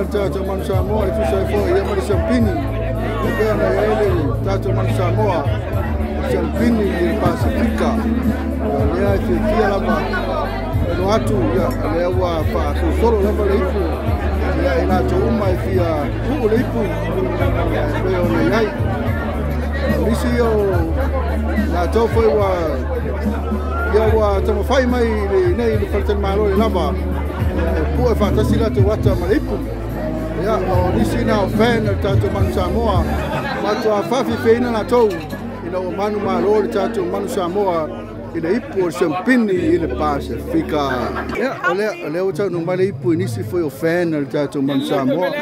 le tatou Manu Samoa e tusa ai foi ia ma le siampini e pei ona i ai le tatou Manu Samoa siampini i le Pasifika. Ia lea e fiafia lava e atu ia lea ua faasolosolo lava le ipu ia i latou uma e fia uu le ipu e pei ona i ai. O nisi o latou foi ua ia ua taumafai mai nei le faletalimalo i lava e pue faatasi latou ata ma le ipu. Ia o nisi na o fan o le tatou Manu Samoa matua faafiafiaina latou ina ua manu malo le tatou Manu Samoa i le ipu o le siampini i le Pasifika. Ia o lea ua taunuu mai le ipu i nisi foi o fan o le tatou Manu Samoa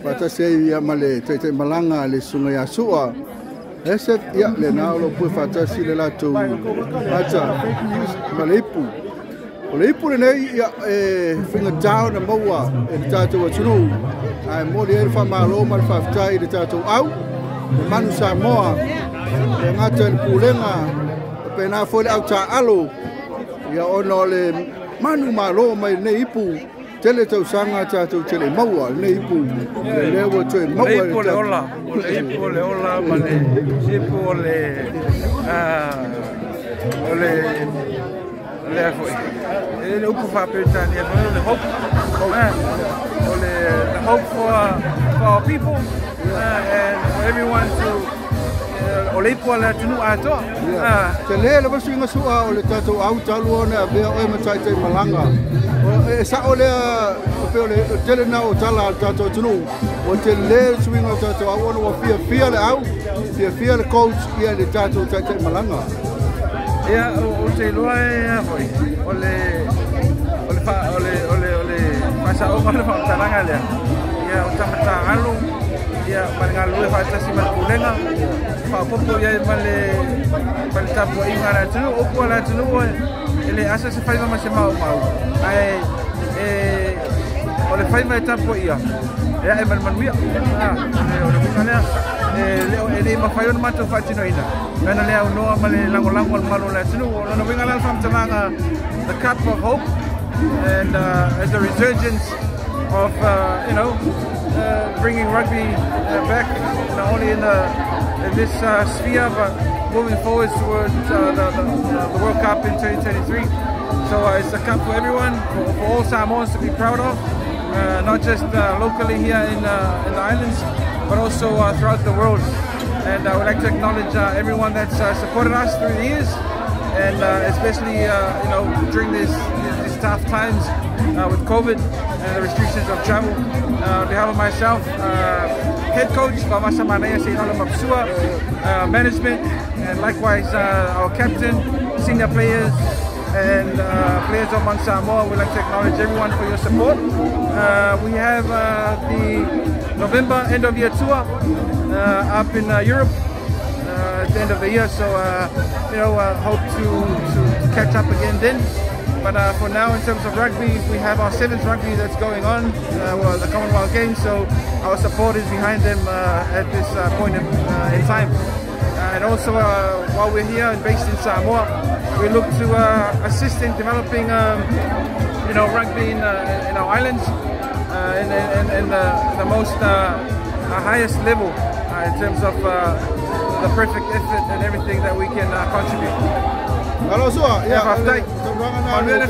faatasi ai ia ma le taitaimalaga le susuga ia Sua Ese ia lena o lo pue faatasi le latou ata ma le ipu. O le ipu lenei ia e faigata ona maua e le tatou atunuu ae momoli ai le faamalo ma le faafetai i le tatou au le Manu Samoa e gata i le pulega pena foi le au taaalo ia ona o le manu malo mai lenei ipu tele tausaga tatou tele maua lenei ipu lea ua toe maua le ipu o le ola, o le ipu o le ola ma le ipu o le o le lea foi e le upu faaperetania foi o le hope, o le the hope for our people and for everyone to o le ipu a le atunuu atoa. Tele lava suiga sua o le tatou au talu ona avea oe ma taitaimalaga e sao lea pe o le tele na o tala a le tatou atunuu ua tele le suiga o tatou au ona ua fiafia le au fiafia le coach ia le tatou taitaimalaga. Ia o te iloa e foi o le o le fa o le o le o le faasaoga o le faamatalaga lea ia o tamatagalo ia ma le galulue faatasi ma le pulega faapopo iai ma le tapuaiga a le atunuu. O upu a le atunuu e le asa se faiva ma se maumau ae o le faiva e tapuaia e ae ma le manuia. O le uiga lea e le mafai ona matou faatinoina lana le aunoa ma le lagolago a le malo o le atunuu. O lona uiga la le faamatalaga the cup of hope and as a resurgence of bringing rugby back not only in this sphere but moving forward towards the World Cup in 2023. So it's a cup for everyone, for all Samoans to be proud of, not just locally here in the islands, but also throughout the world. And I would like to acknowledge everyone that's supported us through the years, and especially during these tough times with COVID and the restrictions of travel. On behalf of myself, head coach Vaovasamanaia Seilala Mapusua, management, and likewise our captain, senior players, and players of Manu Samoa, we'd like to acknowledge everyone for your support. We have the November end of year tour up in Europe at the end of the year, so hope to catch up again then. But for now, in terms of rugby, we have our sevens rugby that's going on, the Commonwealth Games, so our support is behind them at this point in time. And also, while we're here and based in Samoa, we look to assist in developing, rugby in our islands in the most highest level in terms of the perfect effort and everything that we can contribute. Alo sua, ia Manuel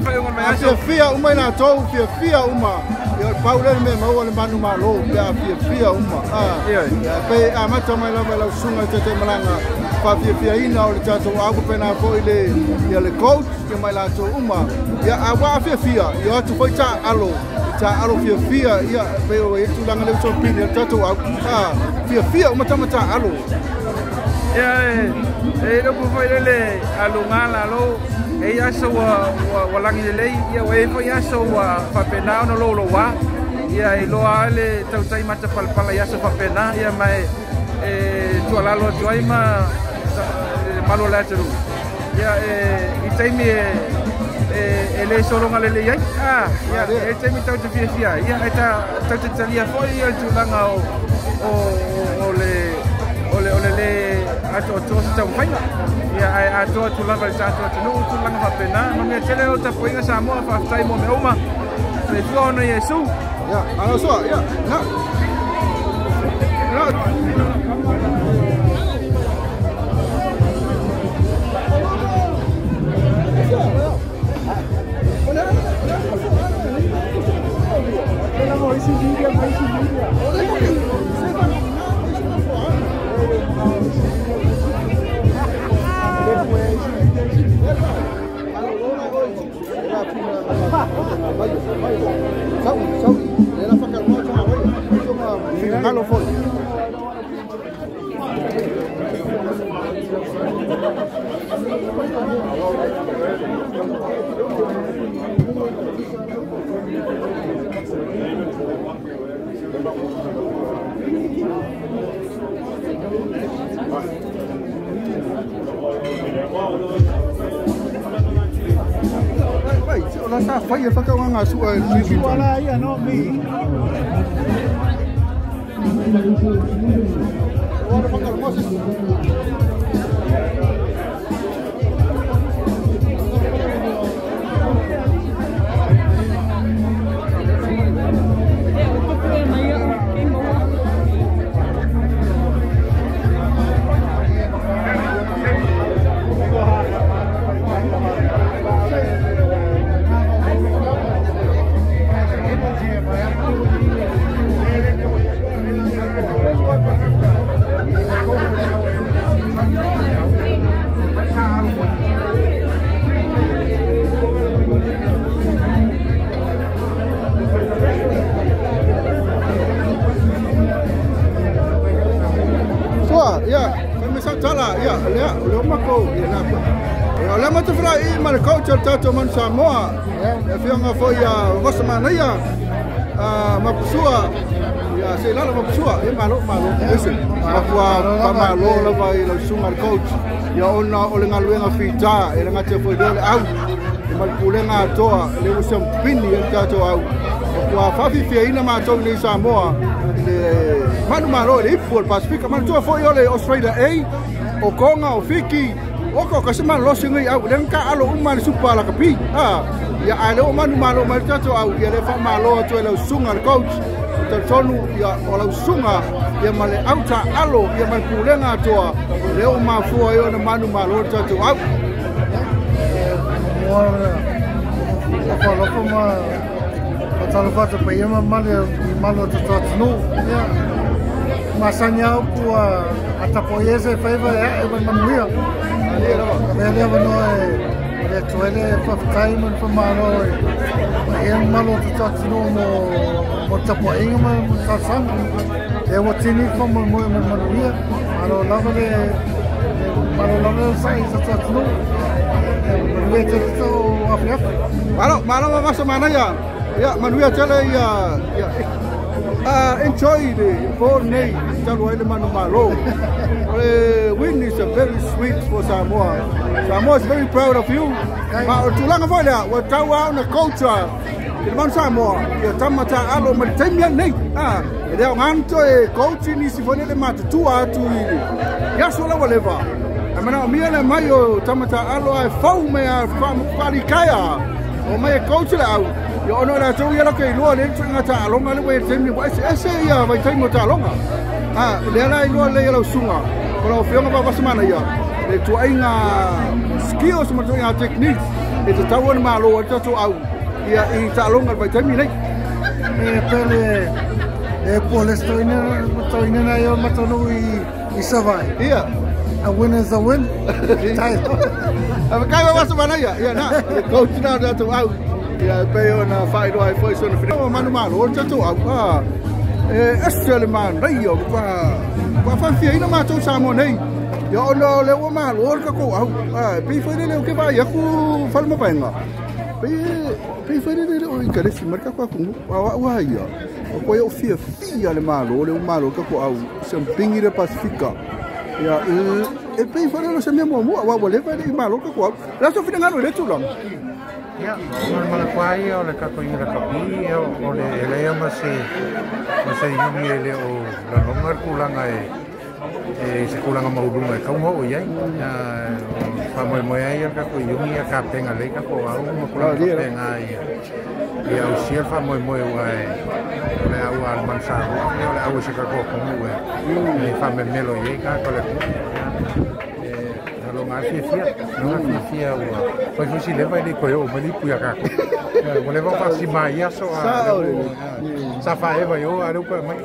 Faiuga mai aso. Fiafia uma i latou, fiafia uma. Ia pau le mea maua le manu malo, pe fiafia uma. Ia pe amata mai lava lau susuga i taitaimalaga faafiafiaina o le tatou au pena foi le ia le coach ia mai latou uma. Ia a ua fiafia, ia atu foi taaalo, taaalo fiafia ia pe o e tulaga le usopini le tatou au. Fiafia uma tama taaalo. Ia e le upu foi lele aluga lalo e ia aso ua lagi lelei ia ua e foi aso ua faapena ona loulouā ia e loa le tautai matapalapala i aso faapena ia ma e tualalo atu ai ma le malo o le atunuu ia i taimi e le sologa lelei ai ia e taimi tau te fiafia ia e tau te talia foi ia le tulaga o le le atoatoa se taumafaiga ia ae atoa atu lava i le tatou atunuu tulaga faapena ma mea tele o tapuaiga Samoa faafetai mo mea uma soifua ona Iesu. Ia, malo soa, ia, na. Na. Tatou manu Samoa, e afioga foi ia Vasamanaia, Mapusua, ia Seilala Mapusua, e malo, malo, ese, mapua pamalo lava i lau susuga le coach, ia ona o le galuega fita, e le gata foi lea le au, e ma le pulega atoa, le ua siampini e le tatou au, mapua faafiafiaina matou nei Samoa, le manu malo i le ipu o le Pasifika, manatua foi o le Australia A, o Konga, o Fiki, o ka se malolosi ngai au le ka alo uma le supa la kapi ia a le o manu malo mai tatou au ia le fa malo atu le susuga le coach tonu ia o lau susuga ia ma le auta alo ia ma le pulega atoa le o mafua ai ona manu malo tatou au mo ma fatalofata paia ma male i malo tatou ia masani au pua atapoiese faiva e manuia. Lea wanoa e le tuele whawhatai ma whamaro e e malo te tatino mo tapuainga ma mo tasanga. E ua tini whamoe ma manuia. Malo lava le malo lava le sai sa tatino. Manuia te tau afi afi. Malo, malo ma manaia. Ia manuia tele ia enjoy the ball nei talu ai le manu malo. Win is a very sweet for Samoa. Samoa is very proud of you. Ma o tulaga foi lea, ua tau au na coach i le manu Samoa, ia tamata alo ma le taimi nei. E lea o ngano e coach nisi foi le matutua atu i aso la ua leva. A mana o mia le mai o tamata alo ai fau me a whalikaia. O mai e coach le au. Ia ono la tau ia la ke iloa le tuinga taaloga le ua taimi ua eseese ia vaitaimi o taaloga. Lea la iloa lea lau susuga o lau afioga Vasamana ia le tuaiga skills ma tuaiga techniques e tatau ona malo ai tatou au ia i taaloga le vaitaimi nei. E pele e po le toina na ia matonu i Savai. Ia. A win is a win. A kai Vasamana ia ia na le coach na tatou au. Ia pe ona whairoa ai foi sona whina. Manu malo tatou au. E ese le manaia ua faafiaina matou Samoa nei. Ia ona o le ua malo le tatou au. Pei foi lele o ke vaai aku falemavaega. Pei foi lele o i kalesi ma le tatou atunuu. A ua ia. O koe o fiafia le malo le ua malo le tatou au. Siampigi le Pasifika. Ia e pei foi lele o se mea muamua ua leva le i malo le tatou au. Le aso finagalo i le tulaga. Ia, o le kwai o le kako i le kapi o le elea ma se yumi ele o la longa kulanga e E se tulaga maualuga e tatau ona oo i ai. Faamoemoe ai le tatou Iuni ia tapena lelei tatou au ma tulaga faapena ia ia ausia le faamoemoe ua e o le au a le Manu Samoa o le au e se tatou atunuu e faamemelo i ai tagata o le atunuu. E lona fiafia, lona fiafia ua fai foi si leva e le toe oo mai le ipu ia tatou. Ua leva ona faasima i aso a sa faaeva i o a lea ua toe aumai.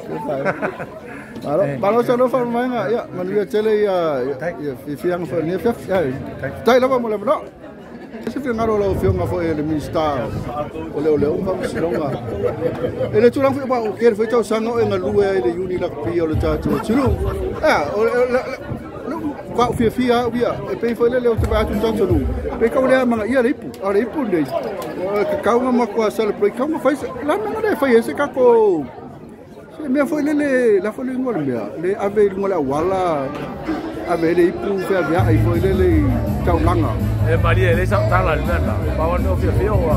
Malo, malo sa lofa maenga ia manuia tele ia ia fiafiaga foi lenei afiafi. Faafetai lava mo le avanoa. Se finagalo o lau Afioga foi e le Minisita o Leoleo ma Faamasinoga. E le tulaga foi aua ua tele foi tausaga o e galue ai i le Iuni Lakapi o le tatou atunuu. O le fiafia au ia, e pei foi lele ou te vaai atu i le tatou atunuu, pei tau le amanaia le ipu, a o le ipu lenei, tatau ona matua celebrate, tatau ona fai se, o le a le mea na le fai ai se tatou se mea foi lele, la foi le igoa o le mea, le ave i luga o le auala, ave ai le ipu feaveai foi lele i taulaga. E malie e leai sau tala i le mea lena. Pau lava le mea o fiafia ua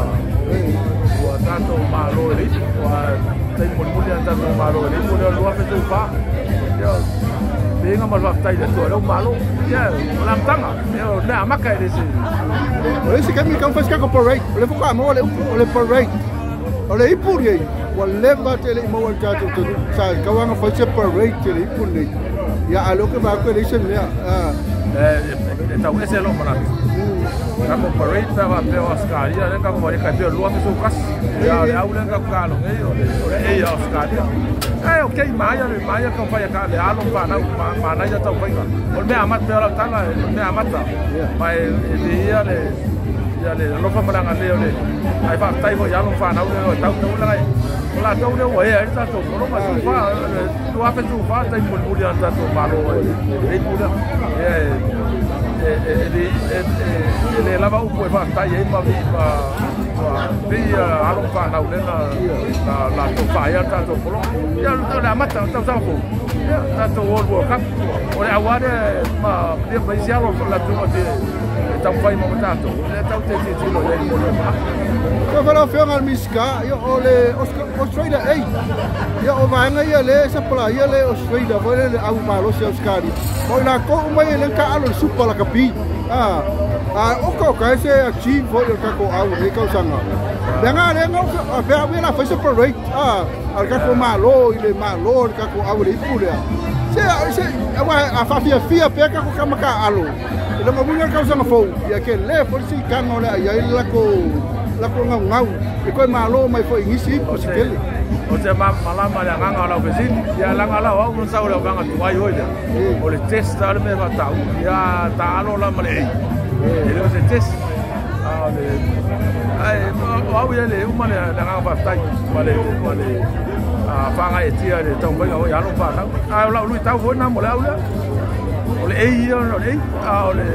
ua tatou malo i le ipu. Ua taimi mulimuli lava na tatou malo i le ipu lea o le 2014. Ia, viiga ma le faafetai i le Atua o lea ua malo. Ia, o le amataga, ia o le mea amata e le se. O le isi taimi e taumafai se tatou parade, o lea faatoa maua le upu o le parade. O le ipu lenei, ua leva tele i maua i le tatou atunuu. Sa tatau lava ona fai se parade i le ipu lenei. Ia, a o lea ou te vaai atu e leai se mea. E tau ese lou manatu. Tatou parade pe a faapea o Ausetalia lea na tatou vaai ai tai pei o le 2011. Ia, o le au lea na tatou taalo nei o le A a Ausetalia. Ae ok, manaia le manaia le taumafai a le alo ma fanau, manaia taumafaiga. O le mea amata, pei o lau tala, o le mea amata. Ma e viia le ia le alofa ma le agalelei o le ae faafetai foi i alo ma fanau lea o tau tau lea o latou lea ua ea ai le tatou pologa tufa 2014 taimi mulimuli a le tatou Malo e ipu lea e le lava upu e faafetai ai ma vii alo ma fanau lea na latou faaea le tatou pologa. Ia o le amata o le tausaga fou ia tatou o le World Cup o le auā lea ma ma isi alo o le atunuu e taumafai mo tatou lea tau te tilotilo i ai mo le lumanai. Ia fa lau Afioga i le Minisita, ia o le Australia A, ia o vaega ia lea e sapalaia le Australia foi lea le au malosi Ausetalia. Ma o i latou uma ia lea na taaalo i le Super Lakapi. A oka oka e se achieve foi o le tatou au i lenei tausaga. Leaga lea na pea au ia la fai se parade a le tatou Malo i le Malo o le tatou au i le ipu lea. Se se aua a faafiafia pea tatou tama taaalo i lona uiga le tausaga fou, ia tele foi le siitaga o le a i ai le latou gaugau e toe malo mai foi i nisi ipu se tele. Ou te malamalama i le agaga o lau fesili, ia leaga la o au na sau i le auvaega tuai oi lea, o le test lava le mea e faataua, ia taalo la ma le A, e le o se test, a o le, ae o au ia e le uma le agaga faafetai ma le ma le faagaeetia i le taumafaiga foi a alo ma fanau, ae o lau luitau foi lena mo le au lea, o le A ia o le A, a o le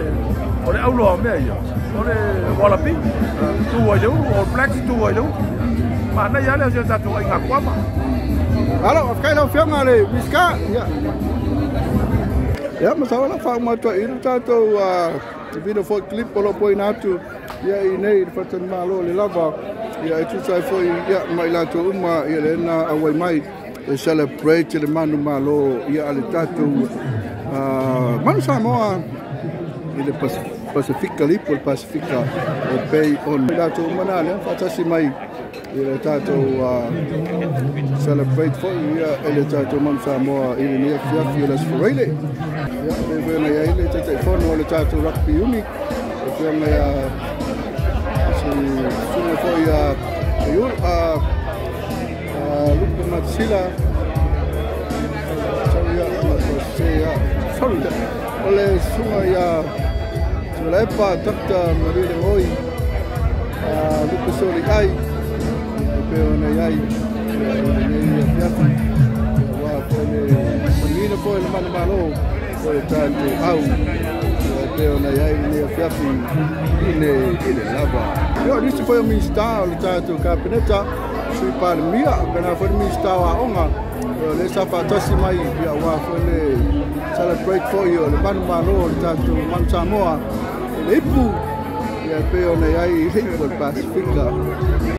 o le auloa o mea ia, o le Wallaby, tu ai le ulu, All Blacks tu ai le ulu. Manaia lea o si o tatou aiga kuama. Alo, faafetai lau Afioga i le Minisita. Ia. Ia, masalo la faauma atu ai i le tatou video foi clip o lo o poina atu ia i nei i le faletalimalo o le lava ia e tusa ai foi ia ma i latou uma ia lea na auai mai e celebrate le manumalo ia a le tatou manu Samoa i le Pasifika, le ipu o le Pasifika e pei ona i latou uma na lea faatasi mai i le tatou celebrate foi ia e le tatou manu Samoa i lenei afiafi o le Aso Faraile. Ia, pei foi ona i ai le Taitaifono o le tatou Rugby Unit, le Afioga ia si susuga foi ia Lupe Matasila, sorry ia, sorry, o le susuga ia Tuilaepa, Dr. Marie Lengoi, Lupe Soliai, e pei ona i ai o lenei afiafi, aua foi le manuina foi le manumalo o le tatou au, e pei ona i ai lenei afiafi i le lava. Ia, o nisi foi o Minisita o le tatou Kapeneta, Sui Palemia, faapena foi le Minisita o Aoga, o lea sa faatasi mai ia aua foi le celebrate foi o le manumalo o le tatou manu Samoa i le ipu, ia e pei ona i ai i le ipu o le Pasifika.